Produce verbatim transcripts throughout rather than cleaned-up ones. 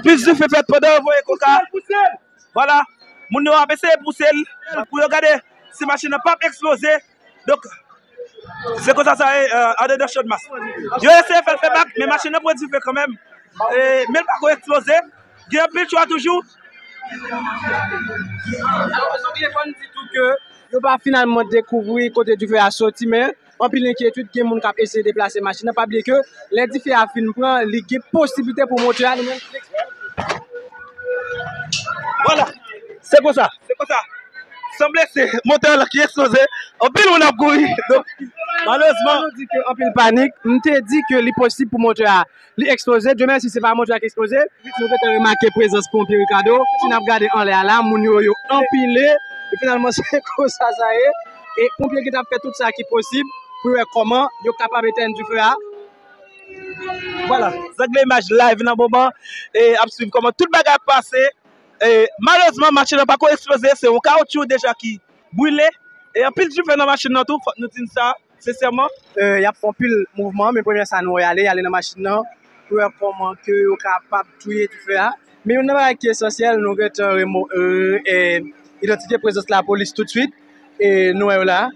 Plis dife fèt pandan yo voye koka. Vwala. Moun yo ap eseye pouse l pou yo gade si machin nan p ap eksploze. Donk, se konsa sa ye, euh, andedan Channmas. Yo eseye fè l fè bak, men machin nan pran dife kanmenm. E, men l pako eksploze. Gen anpil chwa toujou. Alò, Zangle, fò n di tou ke yo pa finalman dekouvri kote dife a soti, men anpil enkyetid, gen moun k ap eseye deplase machin nan. Pa bliye ke lè dife a fin pran, li gen posiblite pou motè a li menm. Vwala, se konsa, se konsa. Sanble se motè la ki eksploze. Anpil moun ap kouri. Donk, malerezman, nou di ke anpil panik. M te di ke li posib pou motè a li eksploze. Dye mèsi, se pa motè a ki eksploze. Nou gentan remake prezans ponpye, Ricardo. Si n ap gade anlè a la, moun yo, yo anpile. E finalman, se konsa sa ye. E ponpye gentan ap fè tout sa ki posib pou yo wè kòman yo kapab etèn dife a. Vwala, Zangle Imaj live nan moman e ap swiv kòman tout bagay ap pase. E malerezman, machin nan pako eksploze, se yon kawotchou deja ki brile. E anpil dife nan machin nan tou, fòk nou di n sa, sensèman. Euh, y ap fè anpil mouvman, men premye sa nou wè y ale, y ale nan machin nan pou wè kòman ke yo kapab touye dife a. Men youn nan bagay ki esansyèl, nou gentan remo-, euh, eh, idantifye prezans lapolis toutswit. E nou wè yo la,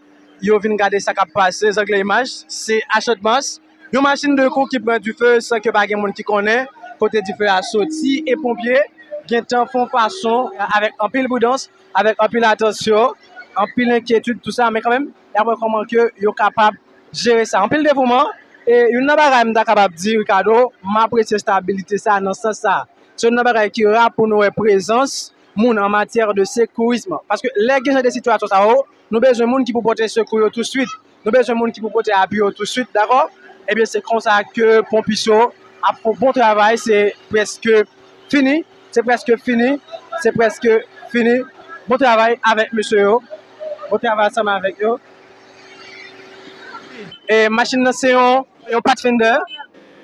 yo vin gade sa k ap pase, Zangle Imaj, se a Channmas. Yon machin de kou ki pran dife san ke pa gen moun ki konnen kote dife a soti. E ponpye gentan fè yon fason, avèk anpil pridans, avèk anpil atansyon, anpil enkyetid, tou sa, men kanmenm, y ap wè kòman ke yo kapab jere sa. Anpil devouman, e youn nan bagay m ta kapab di, Ricardo, m apresye estabilite sa nan sans sa. Se youn nan bagay ki ra pou nou wè prezans moun an matyè de sekourism. Paske lè gen jan de sitiyasyon sa yo, nou bezwen moun ki pou pote sekou yo toutswit. Nou bezwen moun ki pou pote apui yo toutswit, dakò? Ebyen, se konsa ke ponpis yo ap fè yon bon travay, se prèske fini, se prèske fini, se prèske fini. Bon travay avèk mesye yo. Bon travay ansanm avèk yo. E machin nan se yon, yon Pathfinder.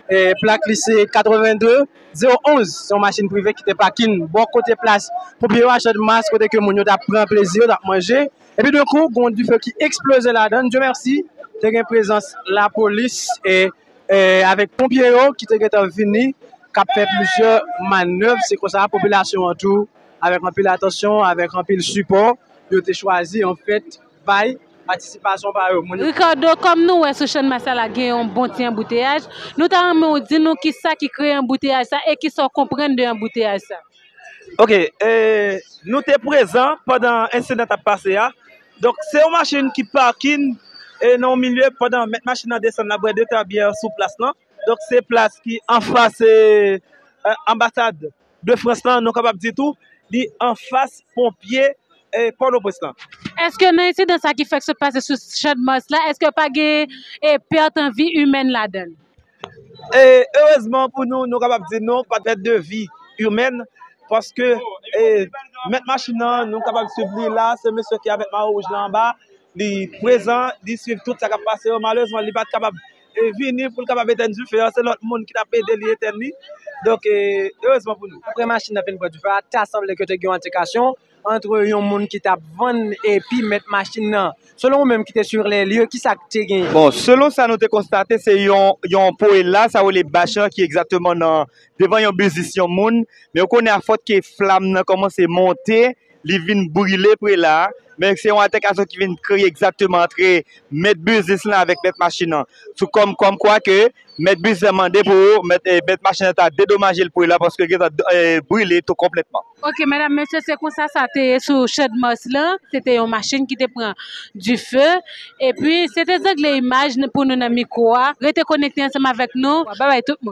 E plak li se katreven de zewo onz. Se yon machin prive ki te pakin bò kote plas ponpye yo a Channmas, kote ke moun yo t ap pran plezi yo, t ap manje. Epi de kou, gen yon dife ki eksploze ladan l. Dye mèsi, te gen prezans lapolis e, e avèk ponpye yo ki te gentan vini, k ap fè plizyè manèv. Se konsa, popilasyon an tou, avèk anpil atansyon, avèk anpil sipò, yo te chwazi, anfèt, bay patisipasyon pa yo. Moun yo Ricardo, kòm nou wè sou Channmas sa la gen yon bon ti anbouteyaj, nou ta renmen w di nou kisa ki kreye anbouteyaj sa e kisa w konprann de anbouteyaj sa. Ok, e, nou te prezan pandan ensidan t ap pase a. Donk, se yon machin ki pakin, e, nan yon milye pandan mèt machin nan desann l ap bwè de ta byè sou plas lan. Donk, se plas ki anfas, e, e, anbasad de Frans lan, nou kapab di tou, li anfas ponpye, e, Pòtoprens lan. Èske nan ensidan sa ki fèk sot pase sou Channmas la, èske pa gen, e, pèt an vi imèn ladan l? E, erezman pou nou, nou kapab di non, pa t pèt de vi imèn, paske, e, mèt machin nan, nou kapab swiv li la, se mesye ki avèk mayo wouj la anba, li prezan, li swiv tout sa k ap pase yo. Malerezman, li pa t kapab, e, vini pou l kapab etèn dife an, se lòt moun ki t ap ede li etèn li. Donk, e, erezman pou nou. Apre machin nan fin pran dife a, ta sanble ke te gen yon altèkasyon ant yon moun ki t ap vann epi mèt machin nan. Selon ou menm ki te sur les lieux, kisa k te genyen? Bon, selon sa nou te konstate, se yon, yon prela, sa yo rele bach lan, ki egzakteman nan, devan yon biznis yon moun. Men ou konnen, afòs ke flam nan kòmanse monte, li vin brile prela a. Men se yon altèkasyon ki vin kreye egzakteman antre mèt biznis lan avèk mèt machin nan. Sou kòm, kòm kwa ke mèt biznis lan mande pou mèt, e, mèt machin nan ta dedomaje l prela, paske l gentan, e, brile tou konplètman. Ok, medam, mesye, se konsa sa te ye sou Channmas lan. Se te yon machin ki te pran dife. Epi, se te Zangle Imaj pou nou nan mikwo a. Rete konekte ansanm avèk nou. Babay tout moun.